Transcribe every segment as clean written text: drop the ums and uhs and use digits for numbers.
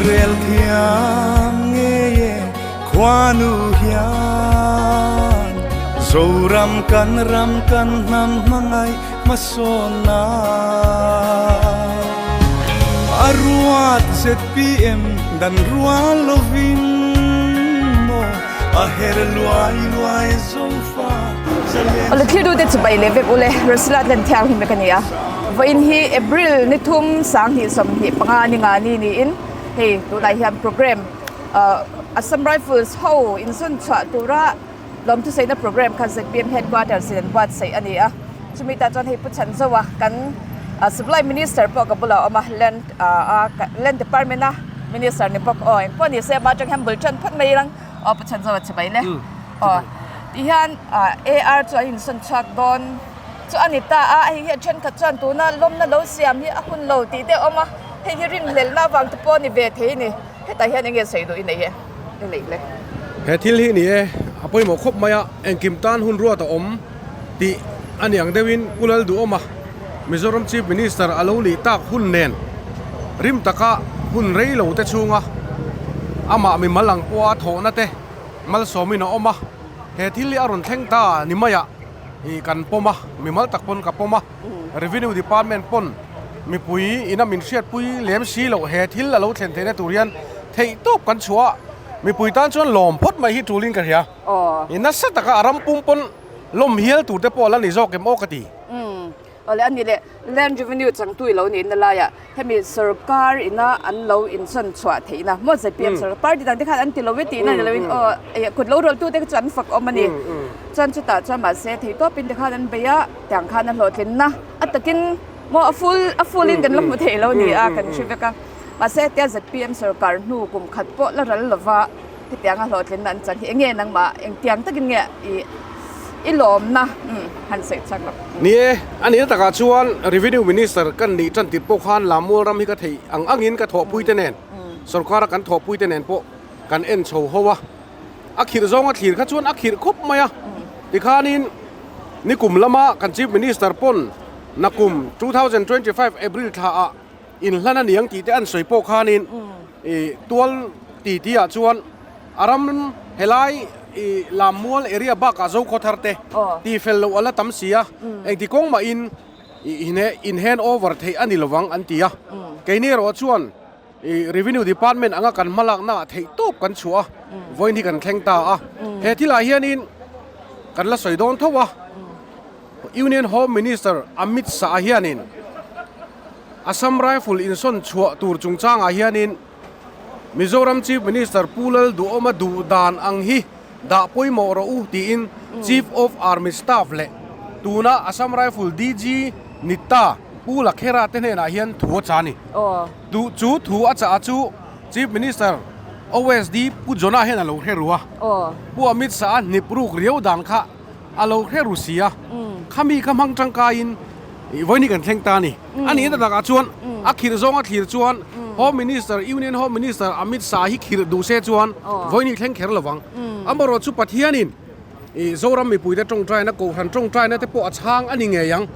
rel thiam ngei e khuanu hian Zoram kan ram kan hnam hmangaih hmasawn nan a ruat zpm dan rual lovin maw a her luai luai zofa zalen Awle thil dute chu bai leh vek ule Rosila tlen thianghlim vek a ni a. Vawiin hi April ni thum 2025 ni nga ni niin hei tunah hian program Assam Rifles ho inzawn chhuah tura lawmthusaina program kha zpm headquarters in an buatsaih a ni a. Chumi tah chuan hei Pu Chhanzoa kan Supply Minister pawh ka bulah a awm a, Land Land Department a Minister ni bawk aw engpawh ni se amah atang hian bul tan phawt mai ilang aw Pu Chhanzoa chibai le aw tihian AR chu an insawn chhuak dawn. Chu a ni ta a, hei hi a thenkhat chuan tuna lawmna lo siam hi a hun lo tih te a awm a, hei hi rinhlelhna avang te pawh a ni ve thei a ni. Hetah hian enge sawi duh i nei e? I neih le. He thil hi ni e, a pawimawh khawp mai a, engkim tan hun ruat a awm tih a ni ang deuhin Pu Lalduhawma, Mizoram Chief Minister a lo nih tak hun nen rim taka hun rei lo te chhunga amah mimal ang pawha thawhna te malsawmin a awm a, he thil hi a rawn thleng ta ni maiah. Ih kan pawm a, mimal tak pawn ka pawm a, Revenue Department pawn mipui ina min hriatpui lem si loh he thil a lo thlen theihna tur hian theih tawp kan chhuah a, mipui tan chuan lawm phawt mai hi tulin ka hria. Ih nasa taka a ram pum pawn lawm hial tur te pawh a la ni zawk em aw ka ti. Awle a ni le, Land Revenue changtu i lo nih na laiah hemi sorkar ina an lo insawn chhuah theihna maw zpm sorkar party dang te khan an ti lo e tihna ni loin aw kut lo rawltu te kha chu an fak awm a ni. Chuan chutah chuan mahse theitawpin te khan an bei a, tiang khan a hlawhtlinna a takin maw a full a full in kan la hmu thei lo ni a kan hre vek a. Mahse hetia zpm sorkar hnu kum khat pawh la ral lova hetianga hlawhtlinna an chang hi enge nangmah engtiang takin nge i i lawmna han sawi chak lo. Ni e, a nihna takah chuan Revenue Minister kan nih tan tirh pawh khan Lammual ram hi ka theih ang angin ka thawhpui te nen, sorkara kan thawhpui te nen pawh kan en chho ho a. A khirh zawnga thlir kha chuan a khirh khawp mai a. Tikhanin nikum lama kan Chief Minister pawn nakum 2025 April thlaah inhlan a niang tih te an sawi pawh khanin ih tual ti ti ah chuan a ram helai ih Lammual area bakah Zokhawthar te ti fel loh a la tam si a, engti kawng mahin ih in hand over theih a ni lovang an ti a. Keini erawh chuan ih Revenue Department anga kan hmalakna ah theih tawp kan chhuah a, vawiin hi kan thleng ta a. He thilah hianin kan la sawi dawn tho a, Union Home Minister Amit Shah hianin Assam Rifle insawn chhuah tur chungchangah hianin Mizoram Chief Minister Pu Lalduhawma duh dan ang hi dah pawimawh rawh u tiin Chief of Army Staff leh tuna Assam Rifle DG Nitta Pu Lakhera te hnenah hian thu a chah a ni. Chu thu a chah a chu Chief Minister OSD Pu Jonah hian a lo hre ru a. Pu Amit Shah a hnip ruk riau dan kha a lo hre ru si a, khami kha hmang tangkaiin vawiin hi kan thleng ta a ni. A nihna takah chuan a khirh zawng a thlir chuan Home Minister, Union Home Minister Amit Shah hi khirh duh se chuan vawiin hi thleng kher lovang. Amaherawh chu Pathianin Zoram mipuite tawngtaina, Kohhran tawngtaina te pawh a chhang a ni ngei ang.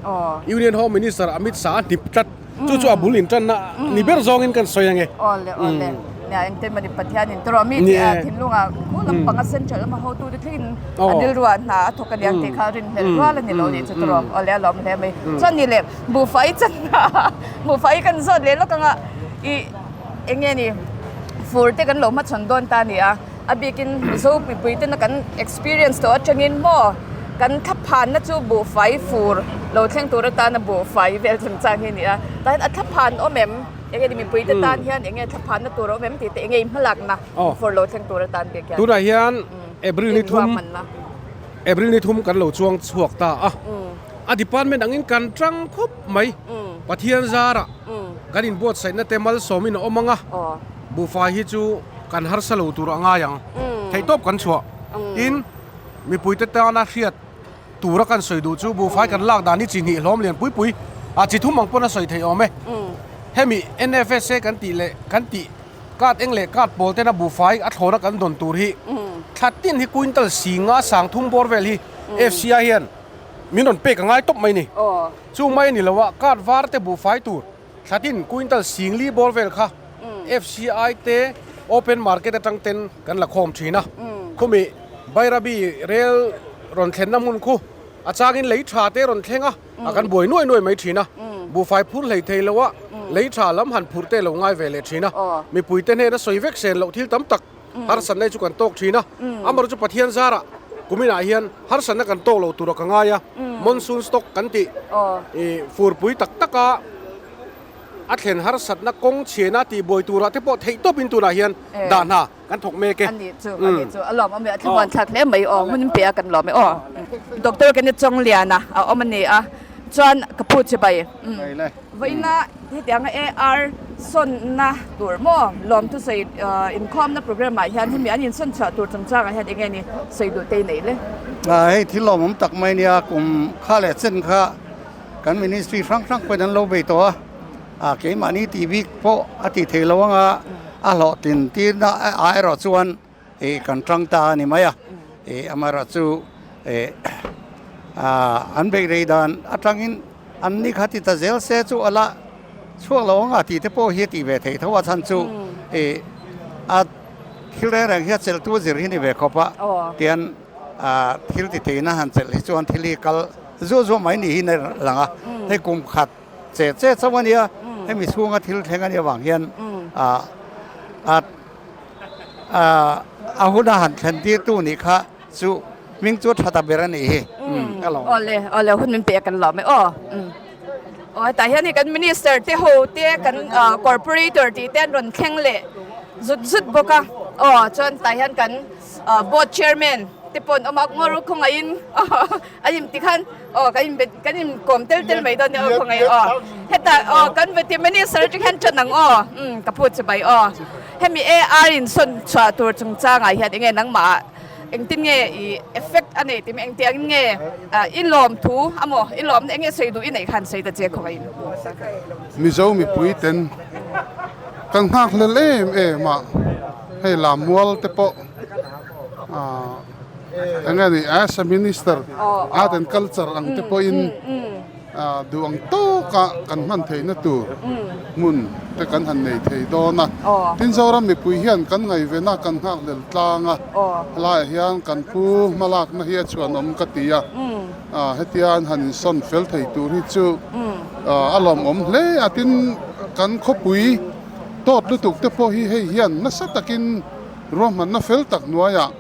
Union Home Minister Amit Shah a hnip tlat. Chu chu a bul intanna ni ber zawngin kan sawi ange. Awle awle. Nia engtin mawni Pathian in tawrh a mi tih a thinlungah khu lampanga central lama hotu te thlengin a rilruah hna a thawk aniang tih kha rinhlelh rual a ni lo nih chu tawrh awle a lawm hle mai. Chuan ni leh buhfai channa buhfai kan zawt leh lawk anga i eng nge ni fur te kan lo hmachhawn dawn ta a ni a. A bikin Mizo mipui tena kan experience tawh atangin maw kan thlaphanna chu buhfai fur lo thleng tur atana buhfai vel chungchang hi a ni a. Tah hian a thlaphan awm em? Eng nge ni mipui te tan hian eng nge thlaphanna tur a awm em tih te eng nge i hmalakna fur lo thleng tur atan bik hian. Tunah hian April ni thum April ni thum kan lo chuang chhuak ta a. A department angin kan tang khawp mai. Pathian zarah kan inbuatsaihna te malsawmin a awm ang a. Buhfai hi chu kan harsa lo tur a ngai ang. Theihtawp kan chhuah. Tin, mipuite tana hriat tura kan sawi duh chu buhfai kan lak dan hi chi hnih hlawm lian pui pui a chi thum ang pawn a sawi theih awm e. Hemi NFSA kan tih leh kan tih card eng leh card pawl tena buhfai a thlawna kan dawn tur hi thla tin hi quintal si nga sang thum bawr vel hi FCI hian min rawn pek a ngai tawp mai ni. Chung mai a ni lo a, card var te buhfai tur. Thlatin quintal singli bawr vel kha FCI te open market atang ten kan la khawm thin a. Khumi Bairabi rel rawn thlenna hmun khu a changin lei tha te rawn thleng a, a kan buai nuai nuai mai thin a. Buhfai phur hlei thei lo a, lei tha lam han phurh te lo ngai ve leh thin a. Mipui te hnena sawi vek sen loh thil tam tak harsatna hi chu kan tawk thin a. Amaherawhchu Pathian zarah kuminah hian harsatna kan tawk lo tura ka ngai a, monsoon stock kan tih ih furpui tak taka a thlen harsatna kawng chhiana tih buai turah te pawh theih tawpin tunah hian dah hna kan thawk mek e. A nih chu, a nih chu. A lawm awm e, a thlamuan thlak hle mai aw, hmun pe a kan lawm e aw. Doctor Kenneth Chawngliana a awm a ni a, chuan ka pu chibai. Vawiina hetianga AR sawnna tur maw lawmthusawi inkhawmna programme ah hian hemi an insawn chhuah tur chungchangah hian enge ni sawi duh te i neih le? Hei thil lawmawm tak mai nia, kum kha leh chen kha kan ministry hrang hrang pawhin an lo bei tawh a, a keimahni tih bik pawh a tih theih loh anga a hlawhtlin tirna ah erawh chuan ih kan tang ta a ni mai a, ih amaherawhchu ih an beih rei dan atangin an ni kha ti ta zel se chu a la chhuak lo anga tih te pawh hi a tih ve theih tho a chhan chu ih a thil reng reng hi a chelhtu zir hi ni ve khawp a tian thil ti theihna han chelh hi chuan thil hi kal zuah zuah mai ni hi a lang a hei kum khat che che chauh a nia hemi chhunga thil thleng a nih avang hian a huna han thlen tirtu nih kha chu hming chu tha ta ber a nih hi ka lawm. Awle awle hun min pek kan lawm e aw. Aw hetah hian hei kan minister te ho te kan corporator tih te an rawn thleng leh zut zut bawk a aw chuan tah hian kan board chairman te pawh an awm a ngaw ru khawngaihin an in tikhan aw kan in kan in kawm tel tel mai dawn nia aw khawngaihin aw hetah aw kan veti minister atang hian tan ang aw ka phut che bai aw hemi AR in sawn chhuah tur chungchangah hian enge nangmah engtin nge i effect a nei tih engtiang in nge i lawm thu amaw i lawmna enge sawi duh i neih khan sawi ta che khawngaihin. Mizo mipui ten kan nghak hlel em em a hei Lammual te pawh ah eng nge ni as a minister art and culture ang te pawhin ah duh ang tawka kan hman theihna tur hmun te kan han nei thei dawn a tin Zoram mipui hian kan ngaihven a kan nghak hlel tlang a helaiah hian kan pu hmalakna hi a chhuanawm ka ti a ah hetia an han insawn fel thei tur hi chu ah a lawmawm hle a tin kan khawpui tawt lutuk te pawh hi hei hian nasa takin Ruahmanna fel tak hnuaiah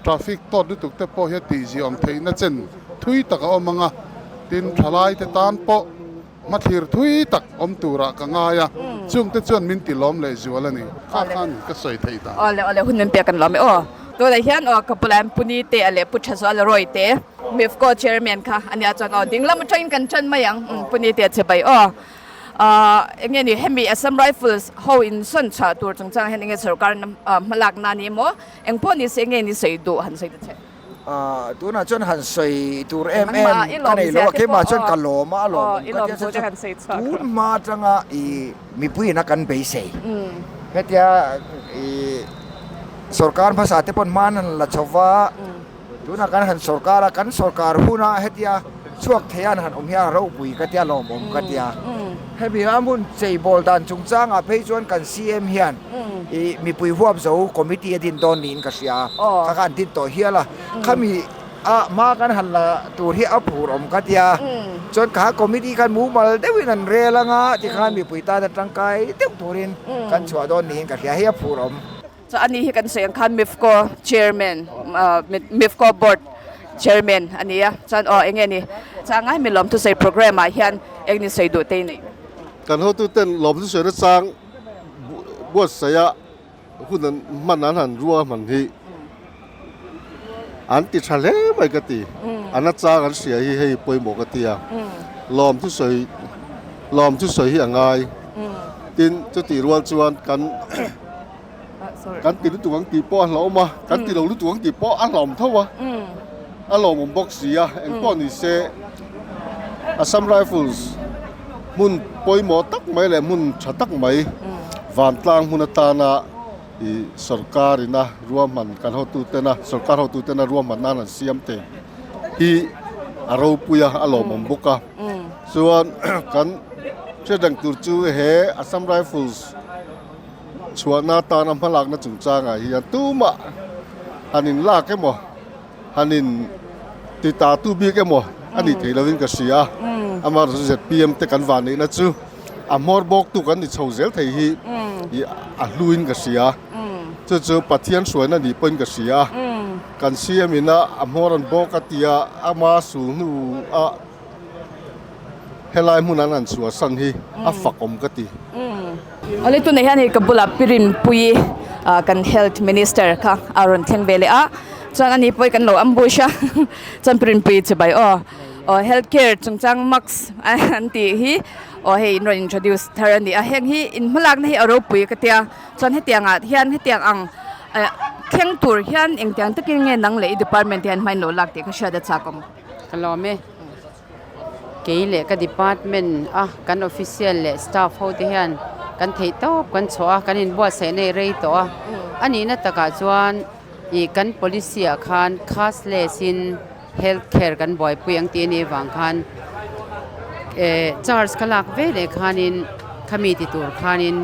traffic tawt lutuk te pawh hi a tihziawm theihna chen thui tak a awm ang a, tin thalai te tan pawh hmathlir thui tak awm turah ka ngai a, chung te chuan min tilawm leh zual a ni. Kha khan ka sawi thei ta. Awle awle hun min pek an lawm e aw. Tunah hian aw ka bulah hian Puni te leh Pu Thazuala Roy te Mifco chairman kha a nia chuan aw ding lam atangin kan tan mai ang Puni te a che bai aw. Ahh eng nge ni hemi Assam Rifles ho in sawn chhuah tur chungchang hian eng nge sorkar hmalak na ni emaw eng pawh ni se eng nge ni sawi duh han sawi ta che. Ahh tunah chuan han sawi tur em em ka nei lo a keimah chuan ka lawm a a lawmawm ka tia chuan chu tun hma atanga ih mipui ina kan beisei hetia ih sorkar hmasa te pawn hman an la chho va tunah kan han sorkar a kan sorkar huna hetia chhuak thei an han awm hian a ropui ka tia lawmawm ka tia hemi a hmun cheibawl dan chungchangah phei chuan kan CM hian ih mipui huap zo committee a din dawn niin ka hria kha kha an din tawh hial a khami a hma kan han la tur hi a phur awm ka tia chuan kha committee khan mumal deuhin an rel anga tikhan mipui tan a tangkai deuh turin kan chhuah dawn niin ka hria hei a phur awm. Chu ani hi kan sawi ang khan Mifco chairman Mifco board chairman a ni a, chuan aw enge ni changa hemi lawmthusawi program ah hian eng ni sawi duh te i neih? Kan hotuten lawmthusawi na chang buatsaih a hun an hman an han rua hman hi an ti tha hle mai ka ti, a na chang an hria hi hei pawimawh ka ti a, lawmthusawi lawmthusawi hi a ngai tin chutih rual chuan kan. Kan ti lutuk ang tih pawh a hlauhawm a, kan ti lo lutuk ang tih pawh a hlauhawm tho a, a lawmawm bawk si a, engpawh ni se Assam Rifles hmun pawimawh tak mai leh hmun tha tak mai vantlang hmun atana ih sorkar ina ruahman kan hotutena sorkar hotutena ruahman nan an siam thei hi a ropui a, a lawmawm bawk a, chuan kan hriat reng tur chu he Assam Rifles. chhuahna atana hmalakna chungchangah hian tumah han inlak emaw han in ti ta tu bik emaw a nih theih lovin ka hria a, amaherawhchu zpm te kan vanneihna chu a hmawr bawk tu kan ni chho zel thei hi ih a hluin ka hria, chu chu Pathian hruaina nih pawhin ka hria a, kan CM ina a hmawr an bawk a tia ama sul hnu a helai hmun an han chhuahsan hi a fak awm ka ti. Awle tunah hian hei ka bulah Pi Rinpuii kan Health Minister kha a rawn thleng ve leh a, chuan ani pawh hi kan lo ambush a, chuan Pi Rinpuii chu bai aw aw health care chungchang mask an tih hi aw hei in rawn introduce thar a ni a, heng hi in hmalakna hi a ropui ka tia, chuan hetiangah hian hetiang ang thleng tur hian engtiang takin nge nang leh i department te hian hma in lo lak tih ka hriat a chak awm. Ka lawm e. Kei leh ka department a kan official leh staff ho te hian kan theih tawp kan chhuah a, kan inbuatsaih na i rei tawh a. A nihna takah chuan ih kan policy ah khan cashless in health care kan buaipui ang tih a nih avang khan eh charge ka lak ve leh khanin khami ti tur khanin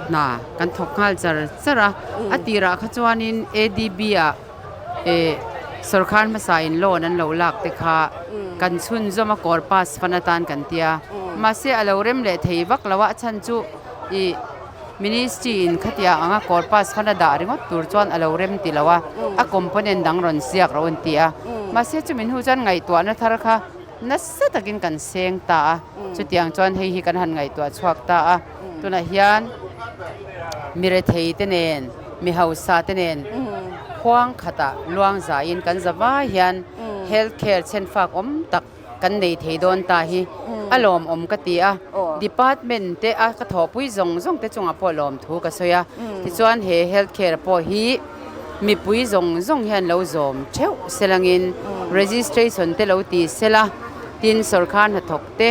hna kan thawk nghal char char a. A tirah kha chuanin ADB ah. Eh sorkar hmasa in loan an lo lak te kha kan chhunzawm a kawr pass fan atan kan tia mahse a lo rem leh thei vak lo a a chhan chu ih ministry in khatia anga kawr pass fan a dah ringawt tur chuan a lo rem ti lo a a component dang rawn ziak ro an ti a mahse chumi hnu chuan ngaihtuahna thar kha nasa takin kan seng ta a chutiang chuan hei hi kan han ngaihtuah chhuak ta a tunah hian mirethei te nen. Mi hausa te nen khuang khatah luang zaiin kan za vai hian health care chhenfak awm tak kan nei thei dawn ta hi a lawmawm ka ti a. Department te a ka thawhpui zawng zawng te chungah pawh lawmthu ka sawi a. Tichuan he health care pawh hi mipui zawng zawng hian lo zawm theuh selangin registration te lo ti sela tin sawrkar hnathawk te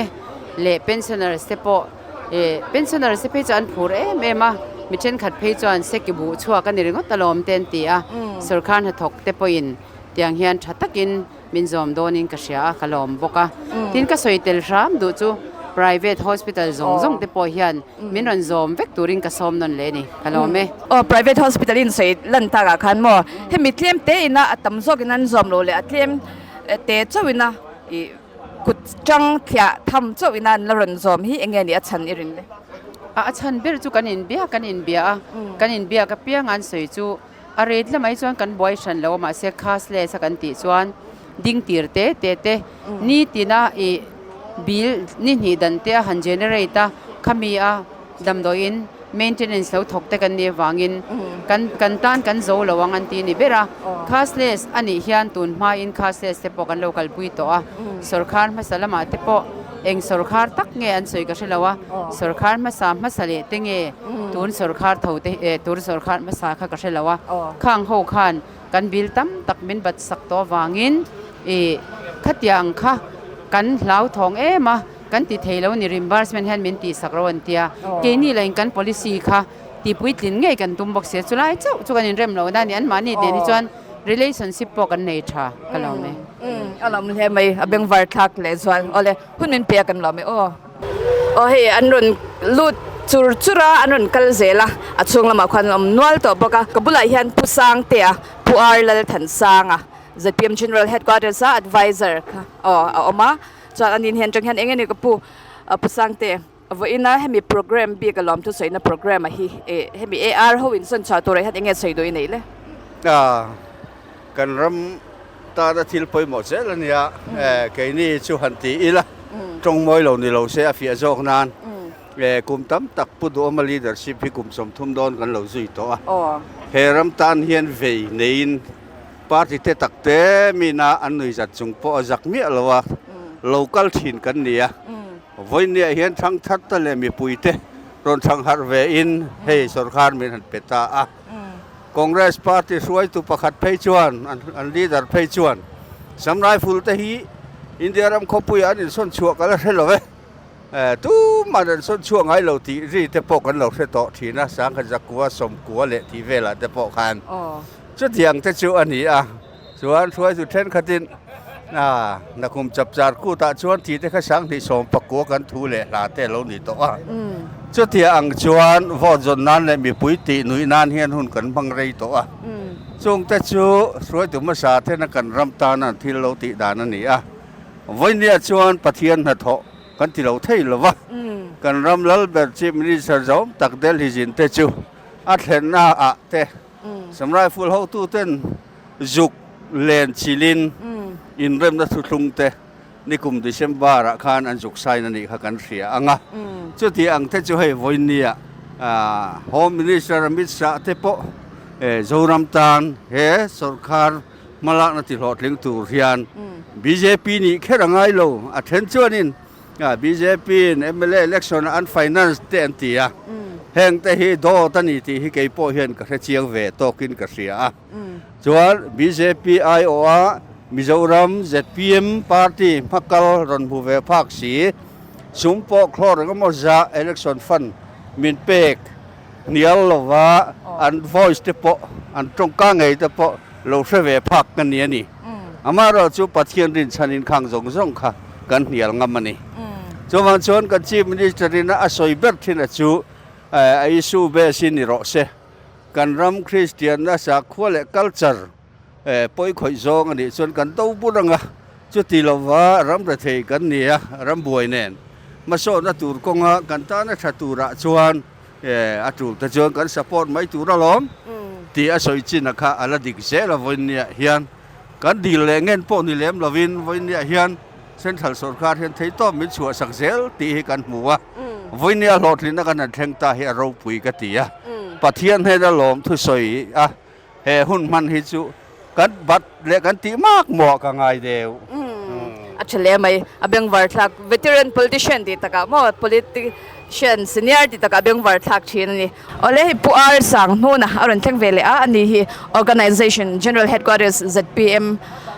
leh pensioners te pawh Eh, pensioners te phei chu an phur em em a, mi thenkhat phei chuan seki buh chhuak a ni ringawt alawm te an ti a, sorkar hnathawk te pawhin tiang hian tha takin min zawm dawnin ka hria a, ka lawm bawk a. Tin, ka sawi tel hram duh chu private hospital zawng zawng te pawh hian min rawn zawm vek turin ka sawm nawn leh a ni, ka lawm e. Aw, private hospital in sawi lan takah khan maw hemi tlem te ina a tam zawkin an zawm lo leh a tlem te chauhin a ih Kut chang thliah tham chauh ina an la rawn zawm hi enge nih a chhan i rin le? A chhan ber chu kan inbiak kan inbia a, kan inbiak apiang an sawi chu a rate lamah hi chuan kan buai hran lo a mahse cashless a kan tih chuan ding tir te te te nitina ih bill ni hnih dan te a han generate a khami a damdawiin Maintenance lo thawk te kan nih avangin kan kan tan kan zo lo ang an ti ni ber a. Cashless a nih hian tun hmain cashless te pawh kan lo kalpui tawh a. Sawrkhar hmasa lamah te pawh eng sawrkhar tak nge an sawi ka hre lo a. Sawrkhar hmasa hmasa leh te nge tun sawrkhar tho te eh tun sawrkhar hmasa kha ka hre lo a. Khang ho khan kan bill tam tak min bat sak tawh avangin ih khatiang kha kan hlauthawng em a. Kan ti thei lo ni reimbursement hian min tihsak ro an tia. Keini lah in kan policy kha tihpuitlin ngei kan tum bawk sia. Chulai chauh chu kan inrem lo na ni. Anmahni nen hi chuan relationship pawh kan nei tha ka lawm e. A lawm hle mai, a bengvar thlak leh zual. Awle, hun min pe a kan lawm e aw. Aw hei an rawn lut chur chur a, an rawn kal zel a, a chhung lamah khuan an awm nual tawh bawk a. Ka bulah hian Pu Sangtea, Pu Ar Lalthansanga, zpm General Headquarters a adviser kha aw a awm a. Chuan anin hian tang hian eng nge ni ka pu Pu Sangte vawiina hemi program bik alawm thusawiina program a hi eh hemi AR ho in sawn chhuah turah hian eng nge sawi duh i neih le? A kan ram tana thil pawimawh zel a nia eh keini chu han ti ila tawng mawi lo ni lo se a fiah zawk nan eh kum tam tak Pu Duhawma leadership hi kum 30 dawn kan lo zui tawh a he ram tan hian vei neiin Party te tak te mina an nui zat chung pawh a zak miah lo a, lo kal thin kan ni a. Vawinia hian thangthat te leh mipui te rawn thang harh ve in hei sorkar min han pe ta a. Congress party hruaitu pakhat phei chuan, an leader phei chuan Sam Rifle te hi India ram khawpuiah an insawn chhuah ka la hre lo e. Tuman an sawn chhuah ngai lo tih ri te pawh kan lo hre tawh thin a, sangkhat zakua, sawmkua leh tih velah te pawh khan. Chutiang te chu a ni a, chuan hruaitu thenkhatin Nakum Chapchar kutah chuan tih te kha 2019 kan thu leh hla te a lo ni tawh a. Chutia ang chuan vote zawn nan leh mipui tih nuih nan hian hun kan hmang rei tawh a. Chungte chu hruaitu hmasa thena kan ram tana an thil lo tih dan a ni a. Vawinia chuan Pathian hnathawh kan ti lo thei lo va. Kan ram lal ber Chief Minister zawm tak Delhi zin te chu a thlenna ah te Sam Rifle hotu ten zuk len chilin inremna thuthlung te nikum December ah khan an zuk sign a nih kha kan hria ang a. Chuti ang te chu hei vawinia Home Minister Amit Shah te pawh Zoram tan he sorkar hmalakna tihlawhtling tur hian bjp nih kher a ngai lo. A then chuanin bjp in mla election ah an finance te an ti a, heng te hi dawt a ni tih hi kei pawh hian ka hre chiang ve tawkin ka hria a. Chuan bjp aiawh a Mizoram zpm party hmakal rawn hmu ve phak si, sum pawh thlawr engemaw zah election fund min pek hnial lova an voice te pawh an tawngka ngei te pawh lo hre ve phak ka ni a ni. Amaherawh chu Pathian rinchhanin khang zawng zawng kha kan hnial ngam a ni. Chuvang chuan kan Chief Minister in a sawi ber thin a chu a issue base hi ni rawh se. Kan ram Kristianna sakhua leh culture pawi khawih zawng a nih chuan kan do bur ang a, chuti lova ram rethei kan ni a, ram buai nen hmasawhna tur kawnga kan tana tha turah chuan a tul te chuan kan support mai tur alawm tih a sawi chin a kha a la dik zel a, vawiinniah hian kan dil leh ngen pawh ni lem lovin vawiinniah hian Central sorkar hian theihtawp min chhuahsak zel tih hi kan hmu a, vawiinnia hlawhtlinna kan han thleng ta hi a ropui ka ti a, Pathian hnena lawm thusawi a he hun hman hi chu kan bat leh kan tih mak mawh ka ngai deuh. A tha hle mai, a bengvar thlak veteran politician tih takah maw politician senior tih takah a bengvar thlak thin a ni. Awle hei Pu R Sanghnuna a rawn thleng ve leh a, ani hi Organization General Headquarters zpm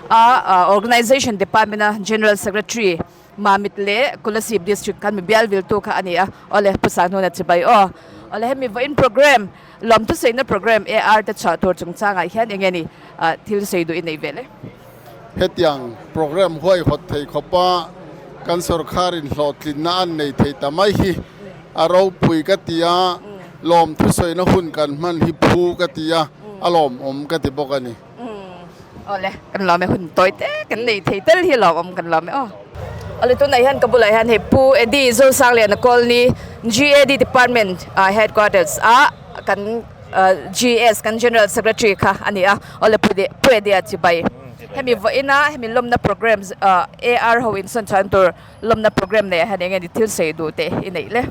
a Organization Department a General Secretary Mamit leh Kolasib District khan mi bial viltu kha a ni a, awle Pu Sanghnuna chibai aw. Awle hemi vawiin program lawmthu sawiina program AR te chhuah tur chungchangah hian eng nge ni thil sawi duh i nei ve le? Hetiang program huaihawt thei khawpa kan sorkharin hlawhtlinna an nei thei ta mai hi a ropui ka ti a, lawmthu sawina hun kan hman hi phu ka ti a, a lawmawm ka ti bawk a ni. Awle, kan lawm e, hun tawi te kan nei thei tel hi lawmawm kan lawm e aw. Awle, tunah hian ka bulah hian hei Pu Eddie Zosangliana Colony GAD Department Headquarters a kan GS kan General Secretary kha a ni a, awle Pu Eddie a chibai. Hemi vawiina hemi lawmna program AR ho insawn chhuan tur lawmna program neih ah hian eng nge ni thil sawi duh teh i neih le?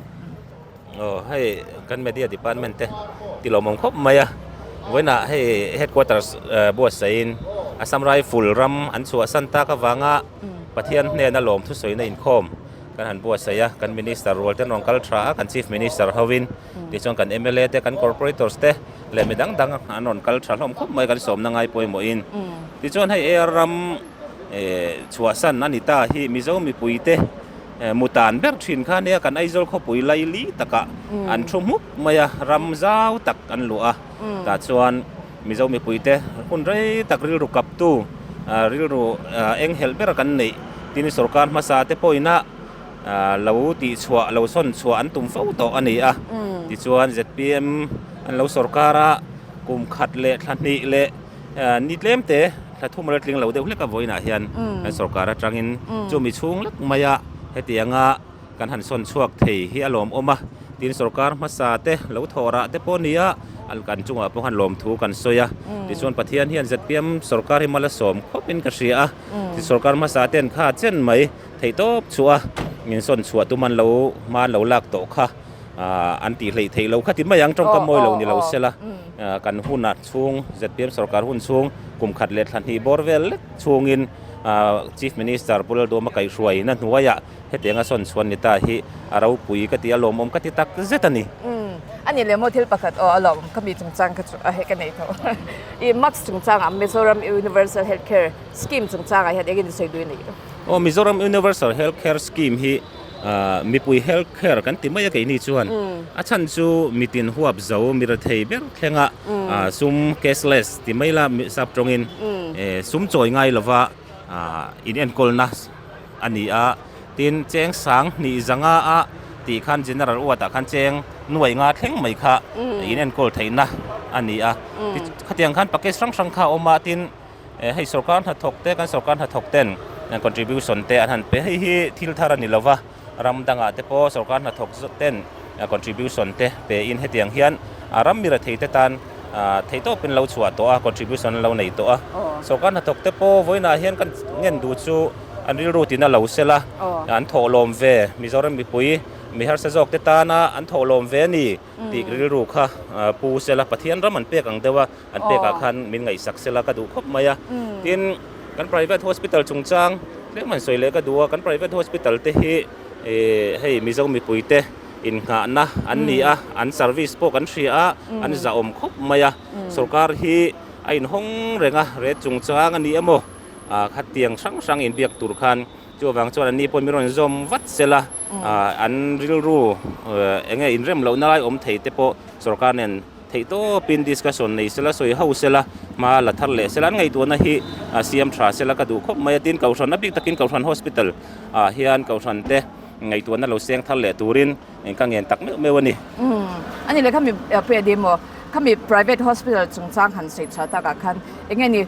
Aw hei kan media department te ti lawmawm khawp mai a, vawiinah hei headquarters buatsaihin Assam Rifle ram an chhuahsan tak avanga Pathian hnena lawm thusawina inkhawm kan han buatsaih a, kan minister rual te an rawn kal tha a, kan chief minister hovin tichuan kan mla te kan corporators te leh mi dang dang an rawn kal tha hlawm khawp mai kan sawmna ngai pawimawhin tichuan hei ar ram chhuahsan a ni ta hi Mizo mipui te Mutan ber thin kha nia kan Aizawl khawpui laili takah an thu hmuk mai a, ram zau tak an luah a, tah chuan Mizo mipuite hun rei tak rilru kaptu, rilru eng helh ber kan neih tin sorkar hmasa te pawhina lo tihchhuah, lo sawn chhuah an tum fo tawh a ni a. Tichuan zpm an lo sorkar a, kum khat leh thla hnih leh Ni tlem te thla thum la tling lo deuh hlek a vawiinah hian kan sorkar atangin chumi chhung lek maia hetianga kan han sawn chhuak thei hi a lawmawm a, tin sorkar hmasa te lo thawh rah te pawh nia kan chungah pawh khan lawmthu kan sawi a, tichuan Pathian hian zpm sorkar hi mala sawm khawpin ka hria a, ti sorkar hmasa ten kha chen mai theihtawp chhuah a min sawn chhuah tum an lo hma an lo lak tawh kha. An tih hleih theih lo kha ti mai ang tawngka mawi lo ni lo sela kan hunah chhung zpm sorkar hun chhung kum khat leh thla hnih bawr vel lek chhungin Chief Minister Pu Lalduama kaihhruaina hnuaiah hetianga sawn chhuan ni ta hi a ropui ka ti a lawmawm ka ti tak zet a ni. A ni leh maw thil pakhat aw a lawmawm ka mi chungchang kha chu a hei ka nei tho i mask chungchangah Mizoram Universal Health Care Scheme chungchangah hian engin sawi duh i nei? Aw Mizoram Universal Health Care Scheme hi Mipui health care kan ti mai a keini chuan a chhan chu mitin huap zo mi rethei ber thlenga sum cashless ti mai la sap tawngin sum chawi ngai lova in enkawlna a ni a tin cheng sang hnih zanga a tih khan General Ward ah khan cheng nuai nga thleng mai kha in enkawl theihna a ni a. Khatiang khan package hrang hrang kha a awm a, tin hei sorkar hnathawk te kan sorkar hnathawk ten contribution te an han pe. Hei hi thil thar a ni lo va, ram dangah te pawh sorkar hnathawk ten contribution te pe in hetiang hian ram mira thei te tan theihtawpin lo chhuah tawh a, contribution an lo nei tawh a. Sorkar hnathawk te pawh vawiinah hian kan ngen duh chu an rilru tina lo sela, an thawhlawm ve Mizoram mipui mi harsa zawk te tana an thawhlawm ve a ni tih rilru kha pu sela Pathian ram an pek ang deuh a, an pekah khan min ngaihsak sela ka duh khawp mai a. Tin, kan private hospital chungchang tlem han sawi leh ka duh a, kan private hospital te hi hei Mizo mipui te innghahna an ni a, an service pawh kan hria a, an zahawm khawp mai a. Sorkar hi a inhawng reng a, rate chungchang a ni emaw khatiang hrang hrang inbiak tur khan chuvang chuan anni pawh min rawn zawm vat sela, an rilru eng nge inrem lohna lai awm thei te pawh sorkar nen Theih tawpin discussion nei sela, sawi ho sela, hma la thar leh sela, an ngaihtuahna hi a siam tha sela ka duh khawp mai a. Tin, Kohhran a bik takin Kohhran Hospital ah hian Kohhran te ngaihtuahna lo seng thar leh turin ka ngen tak meuh meuh a ni. Umm, a ni le khami pe dim maw? Khami private hospital chungchang han sawi chhuah takah khan enge ni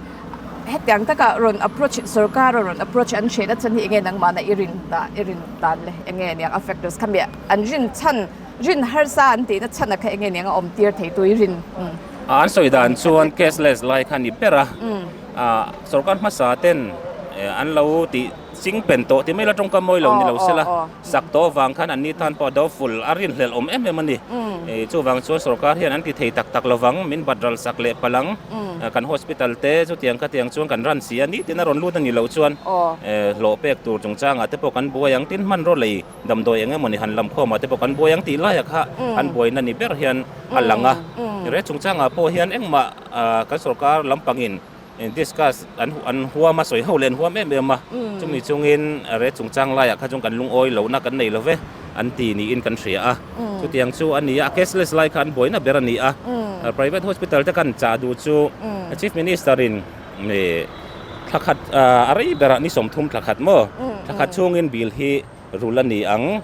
hetiang taka rawn approach sorkar a rawn approach an hriat a chan hi enge nangmahna i rin dah i rin dan le enge niang a factors khami an rin chhan Rin harsa an tihna chhan a kha enge nia a awm tir thei tui rin. An sawi dan chuan cashless lai kha a ni ber a, sorkar hmasa ten an lo tih ching pen tawh ti mai la tawngka mawi lo ni lo se la, sak tawh avang khan an ni tan pawh a do full a rinhlelh awm em em a ni. Chuvang chuan sorkar hian an ti thei tak tak lovang, min bat ral sak leh palh ang, kan hospital te chutiang khatiang chuan kan ran si a, nitin a rawn lut a ni lo chuan hlawh pek tur chungchangah te pawh kan buai ang, tin hmanraw lei Damdawi eng emawni han lam khawmah te pawh kan buai ang tih laiah kha an buaina ni ber hian a lang a. Re chungchangah pawh hian engmah kan sorkar lampangin discuss an an huam a, sawi ho leh an huam em em a. Chumi chungin re chungchang laiah kha chuan kan lungawi lohna kan nei lo ve an ti niin kan hria a. Chutiang chu a ni a, a cashless lai kha an buaina ber a ni a. Private hospital te kan chah duh chu Chief Minister in thla khat a rei berah ni 30 thla khat maw? Thla khat chhungin bill hi rul a ni ang.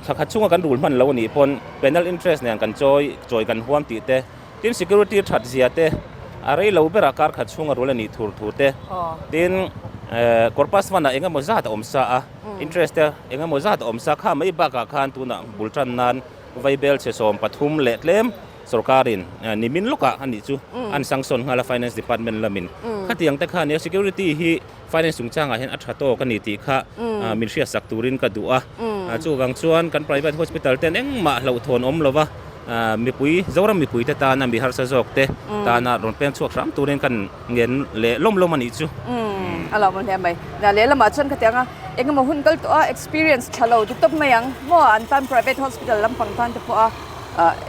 Thla khat chhunga kan rul hman lo a nih pawn penal interest nen kan chawi chawi kan huam tih te, tin security that zia te, a rei lo berah kar khat chhunga rul a nih thur thu te, tin corpus fund ah eng emaw zat a awm sa a, interest te eng emaw zat a awm sa kha mai bakah khan tunah bul tan nan vaibel chhe 13 leh tlem Sorkarin nimin lawkah a nih chu an sanction nghal a Finance Department lamin. Khatiang te kha nia security hi Finance chungchangah hian a tha tawk a ni tih kha min hriatsak turin ka duh a. Chuvang chuan kan private hospital ten engmah hlauhthawn awm lova mipui, Zoram mipuite tana mi harsa zawk te tana rawn peng chhuak hram turin kan ngen leh lawm lawm a nih chu. A lo maw hle mai. Na lehlamah chuan khatiang a engemaw hun kal tawh a experience tha lo ti tawp mai ang maw an tan private hospital lampang tan te pawh a.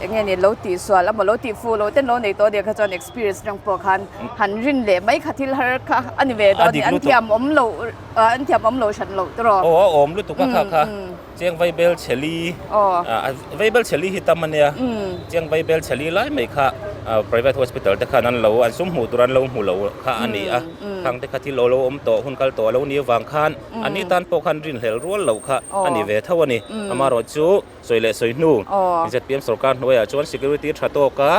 Enge ni lo tih sual emaw lo tih fuh loh ten lo nei tawh nia kha chuan experience atang pawh khan han rin leh mai kha thil har kha a ni ve dawn ni an thiam awm loh an thiam awm loh hran loh tawh aw a awm lutuk a kha kha chiang vaibel chheli vaibel chheli hi tam a nia chiang vaibel chheli lai mai kha private hospital te khan an lo an sum hmuh tur an lo hmu lo kha a ni a khang te kha thil lo awm tawh hun kal tawh a lo ni avang khan an ni tan pawh khan rinhlelh rual loh kha a ni ve tho a ni amaherawhchu Sawi leh sawi hnu, zpm sorkar hnuaiah chuan security tha tawk a,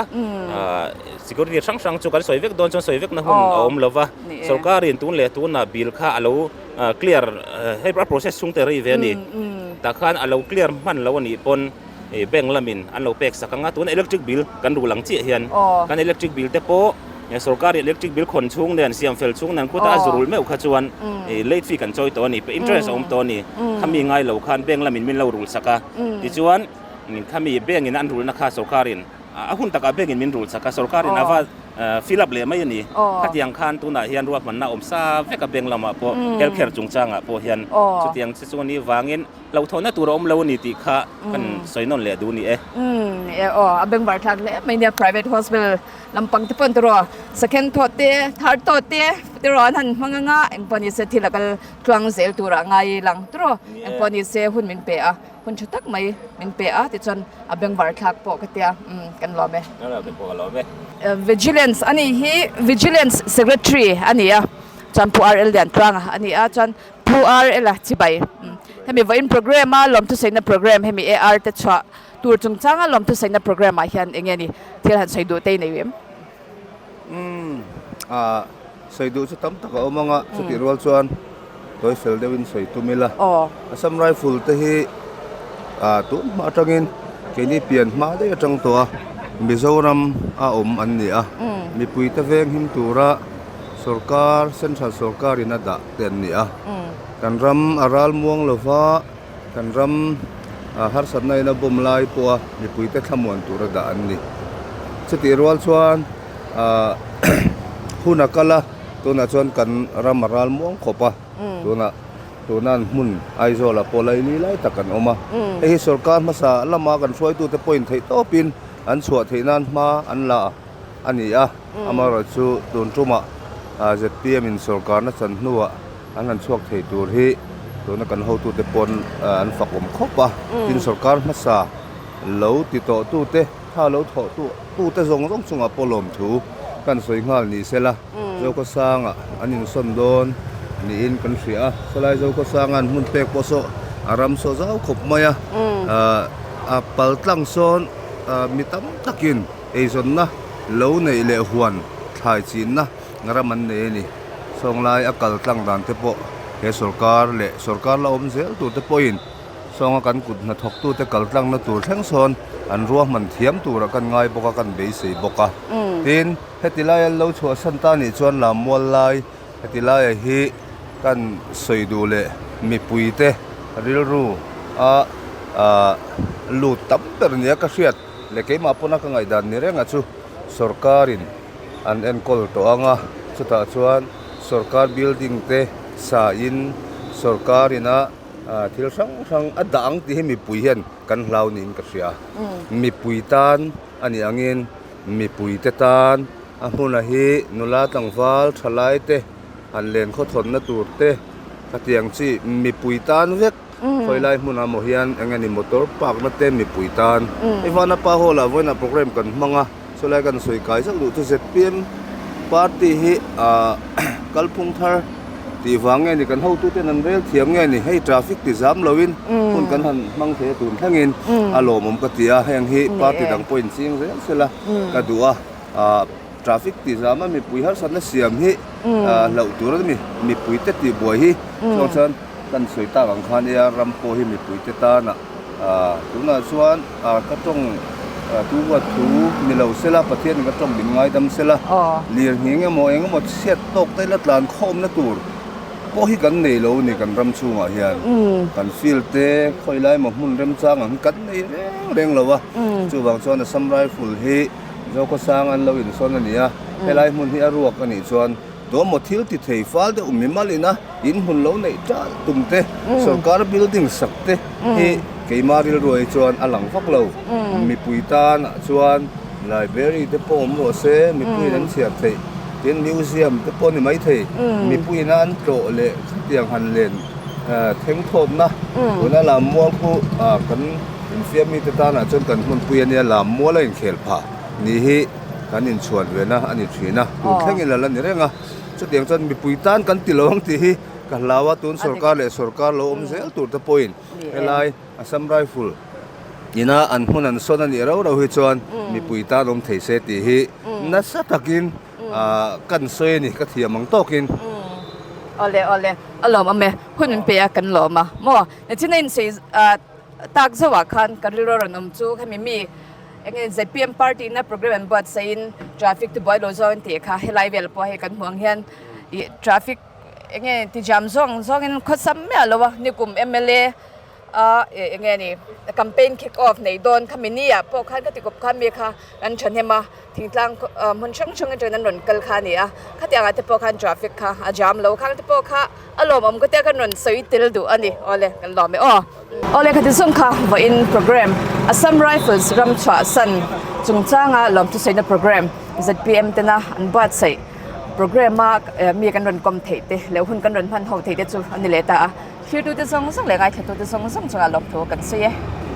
security hrang hrang chu kan sawi vek dawn chuan sawi vekna hun a awm lo va, sorkarin tun leh tunah bill kha a lo clear hei a process chhung te rei ve a ni, tah khan a lo clear hman lo a nih pawn bank lamin an lo pek sak ang a, tuna electric bill kan rul ang chiah hian kan electric bill te pawh sorkarin electric bill khawn chhung nen siam fel chhung nen khutah a zu rul meuh kha chuan late fee kan chawi tawh a ni, interest a awm tawh a ni. Khami ngai lo khan bank lamin min lo rul sak a, tichuan khami bank in an rulna kha sorkarin a hun takah bank in min rul sak a, sorkarin a va fill up leh mai a ni. Khatiang khan tunah hian ruahmanna awm sa vek a bank lamah pawh health care chungchangah pawh hian chutiang che chu a nih vangin hlauhthawnna tur a awm lo a ni tih kha kan sawi nawn leh duh a ni e. Umm aw a bengvar thlak hle mai nia private hospital Lampang te pawn tiraw second thawt te third thawt te tiraw an han hmang anga engpawh ni se thil a kal tluang zel turah ngai lang tiraw engpawh ni se hun min pe a hun tha tak mai min pe a tichuan a bengvar thlak pawh ka tia umm kan lawm e. Vigilance a nih hi Vigilance Secretary a ni a chuan Pu RL Liantluanga a ni a chuan Pu. Pu R Ela chibai. Hemi vawiin program a lawmthusaina program hemi AR te chhuah tur chungchanga lawmthusaina program ah hian enge ni thil han sawi duh te i nei em? Umm ah sawi duh chu tam tak a awm ang a, chutih rual chuan tawi fel deuhin sawi tum ila. Assam Rifle te hi ah tun hma atangin keini pian hma daih atang tawh a Mizoram a awm an ni a, mipui te veng him tura sorkar central sorkar in a dah te an ni a, kan ram a ral muang lova kan ram harsatna in a bawm lai pawha mipui te thlamuan tura dah an ni. Chutih rual chuan ah hun a kal a tunah chuan kan ram a ral muang khawp a tunah tuna an hmun Aizawl ah pawh laili lai tak an awm a hei hi sorkar hmasa lama kan hruaitute pawhin theih tawpin an chhuah theih nan hma an la a. a ni a, amaherawhchu tun tumah zpm in sawrkarna chan hnuah an han chhuak thei tur hi tuna kan hotute pawn an fak awm khawp a, tin sawrkar hmasa lo ti tawh tute tha lo thawh tute zawng zawng chungah pawh lawmthu kan sawi nghal ni sela Zokhawsanga an insawn dawn niin kan hria a, sawlai Zokhawsanga an hmun pek pawh saw a ram saw zau khawp mai a, a paltlang sawn mi tam takin. Eizawnna lo neih leh huan thlai chinna ram an nei a ni. Sawnglai a kal tlang dan te pawh he sorkar leh sorkar la awm zel tur te pawhin sawnga kan kut hnathawktute kal tlangna tur thleng sawn an ruahman thiam turah kan ngai bawk a, kan beisei bawk a. Tin, heti laia lo chhuahsan ta nih chuan Lammual lai heti laia hi kan sawi duh leh mipuite rilru a lut tam ber nia ka hriat. Leh keimah pawna ka ngaihdan ni reng a chu sorkarin an enkawl tawh ang a, chutah chuan sorkar building te sa in sorkarin a thil hrang hrang a dah ang tih hi mipui hian kan hlau niin ka hria. Mipui tan a nih angin mipui te tan a hmuna hi nula tlangval thalai te han len khawthawnna tur te khatiang chi mipui tan vek Khawi lai hmunah maw hian eng nge ni motor park na te mipui tan hei Vanapa hall ah vawiinah program kan hmang a chulai kan sawi kai zauh duh chu zpm party hi ah kalphung thar tih vang nge ni kan hotu ten an rel thiam nge ni hei traffic ti zam lo in hun kan han hmang thei a tun thlengin a lawmawm ka ti a heng hi party dang pawhin ching zel sela ka duh a ah traffic ti zam a mipui harsatna siam hi ah hlauh tur a ni mipui te tihbuai hi chuang chuan. Kan sawi tak ang khan nia ram pawh hi mipuite tana tunah chuan ka tawng tu huat thu ni lo sela Pathianin ka tawng min ngaidam sela lir nghing emaw eng emaw chhiat tawk te ila tlan khawmna tur pawh hi kan nei lo a ni kan ram chhungah hian kan field te khawi lai emaw hmun remchang ang hi kan nei reng reng lo a chuvang chuan Assam Rifle hi Zokhawsang an lo insawn a ni a helai hmun hi a ruak a nih chuan Tuamaw thil ti thei fal deuh mi malin a in hmun lo neih ṭalh tum te, sorkar building sak te hi keima rilru ai chuan a lang vak lo. Mipui tanah chuan library te pawh awm rawh se, mipuiin an chhiar theih, tin museum te pawh ni maithei, mipuiin a an tlawh leh khatiang han len thengthawpna tuna Lammual khu kan infiam mite tanah chuan kan hmunpui a nia, Lammual a inkhel phah ni hi. Kan inchhuan ve na a ni thin a, tun thleng ila la ni reng a, chutiang chuan mipui tan kan ti lo ang tih hi ka hlau a, tun sorkar leh sorkar lo awm zel tur te pawhin helai Assam Rifle ina an hmun an sawn a nih rau rau hi chuan mipui tan awm thei se tih hi nasa takin kan sawi a ni, ka thiam ang tawkin. Awle awle, a lawm awm e, hun min pe a kan lawm a maw, nichina insawi tak zauhah khan ka rilru a rawn awm chu hemi mi Enge zpm party na program an buatsaihin traffic te buai lo zawng an tih kha helai vel pawh hei kan hmuh ang hian ih traffic enge ti jam zawng zawngin khawsam miah lo a nikum mla a ih enge ni campaign kick off nei dawn kha mini ah pawh khan khati kawp khan mi kha an thahnem a thingtlang hmun hrang hrang atangin an rawn kal kha a ni a khatiang ah te pawh khan traffic kha a jam lo khang te pawh kha a lawmawm ka tia kan rawn sawi tel duh a ni awle kan lawm e aw. Aw lehkha zawng kha vawiin program Assam Rifles ram chhuahsan chungchanga lawmthusaina program zpm tena an buatsaih program a mi kan rawn kawm theih te leh hun kan rawn hman ho theih te chu a ni leh ta a, thirtute zawng zawng leh ngaithlatute zawng zawng chungah lawmthu kan sawi e.